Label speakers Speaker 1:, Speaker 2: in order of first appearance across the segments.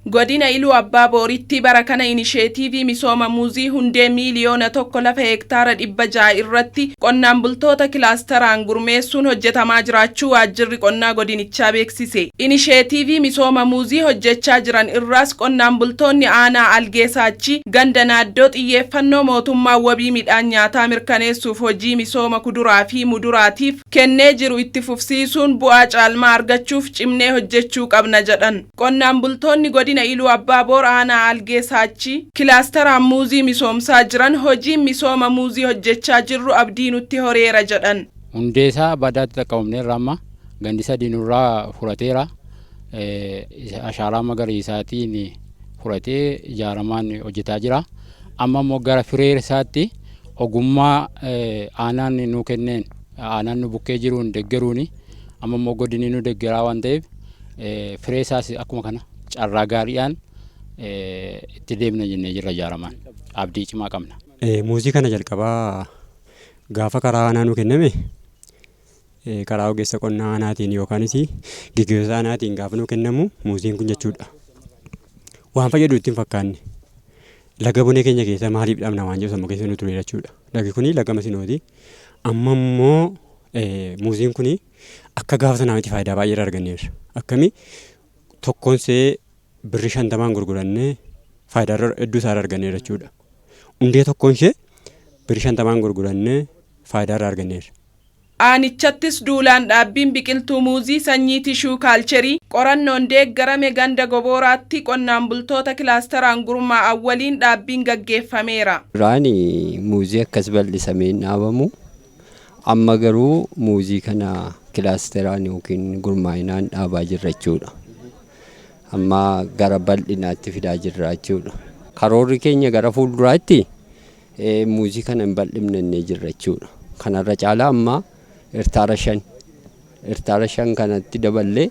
Speaker 1: Godina Iluu Abbaa Booritti bara kana inisheetiivii misooma muuzii hundee miiliyoona 1 lafa heektaara 600 irratti qonnaan bultoota kilaastaraan gurmeessuun hojjetamaa jiraachuu Waajjirri Qonnaa godinichaa beeksise. Inisheetiivii misooma muuzii hojjechaa jiran irraas qonnaan bultoonni aanaa Algee Saachii ganda Naaddoo xiyyeeffannoo mootummaan wabii midhaan nyaataa mirkaneessuuf hojii misooma kuduraa fi muduraatiif kennee jiru itti fufsiisuun bu'aa caalmaa argachuuf cimnee hojjechuu qabna jedhan. Qonnaan bultoonni godina Iluu Abbaa Boor aanaa Algee Saachii kilaastaraan muuzii misoomsaa jiran hojiin misooma muuzii hojjechaa jirru abdii nutti horeera jedhan.
Speaker 2: Hundee isaa badaatti xaqqabamneerra, amma gandi sadii nurraa furateera. Ashaaraa magariisaatiin furatee ijaaramaan hojjetaa jira. Amma immoo gara firee isaatti ogummaa aanaan nu kenneen, aanaan nu bukkee jiruun deggeruuni, amma immoo godinni nu deggeraa waan ta'eef, firee isaas akkuma kana carraa gaariidhaan itti deemna jennee jirra. Ijaaramaan abdii cimaa qabna.
Speaker 3: Muuzii kana jalqabaa gaafa karaa aanaa nu kenname, karaa ogeessa qonnaa aanaatiin yookaanis geggeessota aanaatiin gaafa nu kennamu, muuziin kun jechuudha. Waan fayyadu itti hin fakkaanne, laga Bonee keenya keessa maaliif dhabna waan jedhu sammuu keessa nu ture jechuudha. Lagi kuni laga masinooti. Amma immoo muuziin kuni akka gaafa sanaa miti, faayidaa baay'ee irraa arganneerra. Akkami tokkoon see birrii 50n gurgurannee faayidaa hedduu isaa irraa arganneerra jechuudha. Hundee tokkoon ishee birrii 50n gurgurannee faayidaa irraa arganneerra.
Speaker 1: Aanichattis duulaan dhaabbiin biqiltuu muuzii sanyii tissue culture qorannoon deeggarame ganda Gobooraatti qonnaan bultoota kilaasteraan gurmaa'an waliin dhaabbiin gaggeeffameera.
Speaker 4: Duraan muuzii akkas bal'isamee hin dhaabamu. Amma garuu muuzii kana kilaasteraan yookiin gurmaa'inaan dhaabaa jirra jechuudha. Amma gara bal'inaatti fidaa jirra jechuudha. Karoorri keenya gara fuulduraatti muuzii kana hin bal'ifnannee jirra jechuudha. Kanarra caalaa amma hektaara 5, hektaara 5 kanatti daballee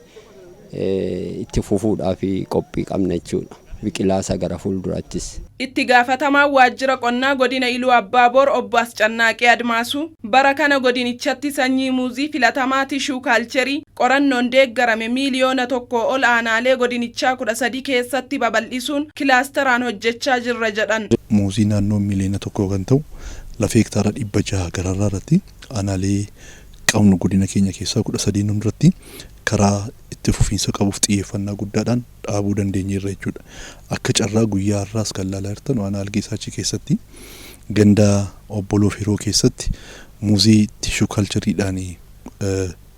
Speaker 4: itti fufuudhaaf qophii qabna jechuudha. Biqilaa isaa gara fuulduraattis.
Speaker 1: Itti gaafatamaan waajjira qonnaa godina Iluu Abbaaboor obbo Ascannaaqee Admaasuu bara kana godinichatti sanyii muuzii filatamaa tissue culture qorannoon deeggarame miiliyoona 1 ol aanaalee godinichaa 13 keessatti babal'isuun kilaasteraan hojjechaa jirra jedhan.
Speaker 5: Muuzii naannoo miiliyoona 1 kan ta'u lafa hektaara 600 gararraa irratti aanaalee qabnu godina keenya keessaa 13 irratti karaa itti fufiinsa qabuuf xiyyeeffannaa guddaadhaan dhaabuu dandeenyeerra jechuudha. Akka carraa guyyaa har'aas kan ilaalaa jirtan waan Algee Saachii keessatti ganda Obboloo Firoo keessatti muuzii tissue cultureiidhaan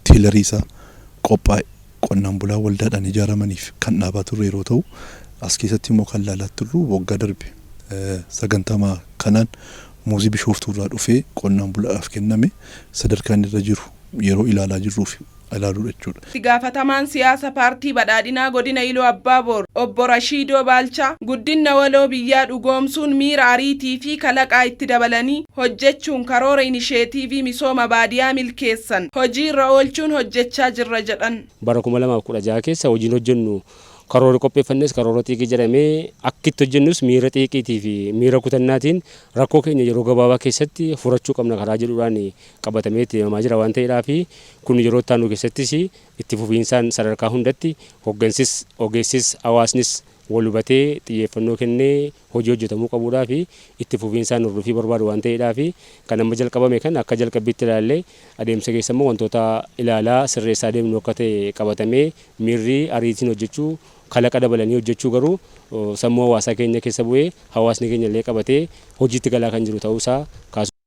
Speaker 5: tiilarii isaa qophaa'e qonnaan bulaa waldaadhaan ijaaramaniif kan dhaabaa turre yeroo ta'u, as keessatti immoo kan ilaalaa turru waggaa darbe sagantaa kanaan muuzii Bishooftuurraa dhufee qonnaan bulaadhaaf kenname sadarkaan irra jiru yeroo ilaalaa jirruuf ilaaluudha jechuudha.
Speaker 1: Itti gaafatamaan siyaasa paartii badhaadhinaa godina Iluu Abbaaboor obbo Rashiidoo Baalchaa guddina waloo biyyaa dhugoomsuun miira ariitii fi kalaqaa itti dabalanii hojjechuun karoora inisheetiivii misooma baadiyaa milkeessan hojiirra oolchuun hojjechaa jirra jedhan.
Speaker 6: Bara 2016 keessa hojiin hojjennu, karoora qopheeffannes karoora xiiqii jedhamee, akka itti hojjennus miira xiiqiitii fi miira kutannaatiin rakkoo keenya yeroo gabaabaa keessatti furachuu qabna karaa jedhuudhaan qabatamee itti deemamaa jira waan ta'eedhaa fi kun yeroo itti aanu keessattis itti fufiinsaan sadarkaa hundatti hoggansis, ogeessis, hawaasnis wal hubatee xiyyeeffannoo kennee hojii hojjetamuu qabuudhaa fi itti fufiinsaan hordofii barbaadu waan ta'eedhaa fi kan amma jalqabame kan akka jalqabbiitti ilaallee adeemsa keessa immoo wantoota ilaalaa sirreessaa deemnu akka ta'e qabatamee, miirri ariitiin hojjechuu, kalaqa dabalanii hojjechuu garuu sammuu hawaasaa keenya keessa bu'ee hawaasni keenya illee qabatee hojiitti galaa kan jiru ta'uusaa kaasuu.